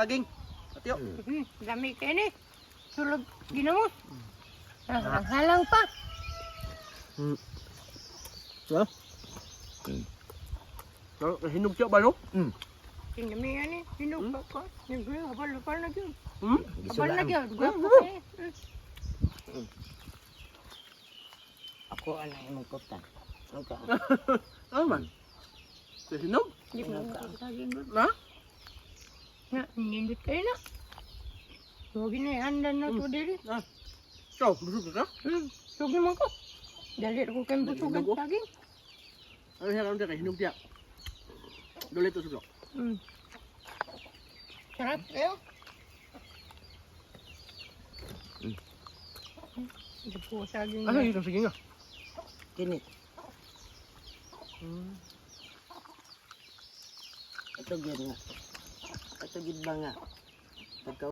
Saging. Atyo. Dami kayo ni. Sulog ginamos. Ah, halang pa. So? So, hinog siya ba no? Tinami yan eh. Hinog pa ko. Habal-habal na yun. Habal na Gisulaan. yun. Gwapo kayo. Ako ang imong kufta. Okay. Ano man? Sa hinog? Hindi ko makakasaging doon. Na? Na, nindot kayo na. Huwag na, handa na to diri. Ah. So, busog ka? Sug naman ko. Dali ko kayong busugan Hinog, oh. saging. Ano siya karon kay hinog siya. Dole to sublok. Sarap kayo. Hindi po saging. Asa yung saging ah? Kini. Ito gyud nga. Ito gyud ba nga? Pagka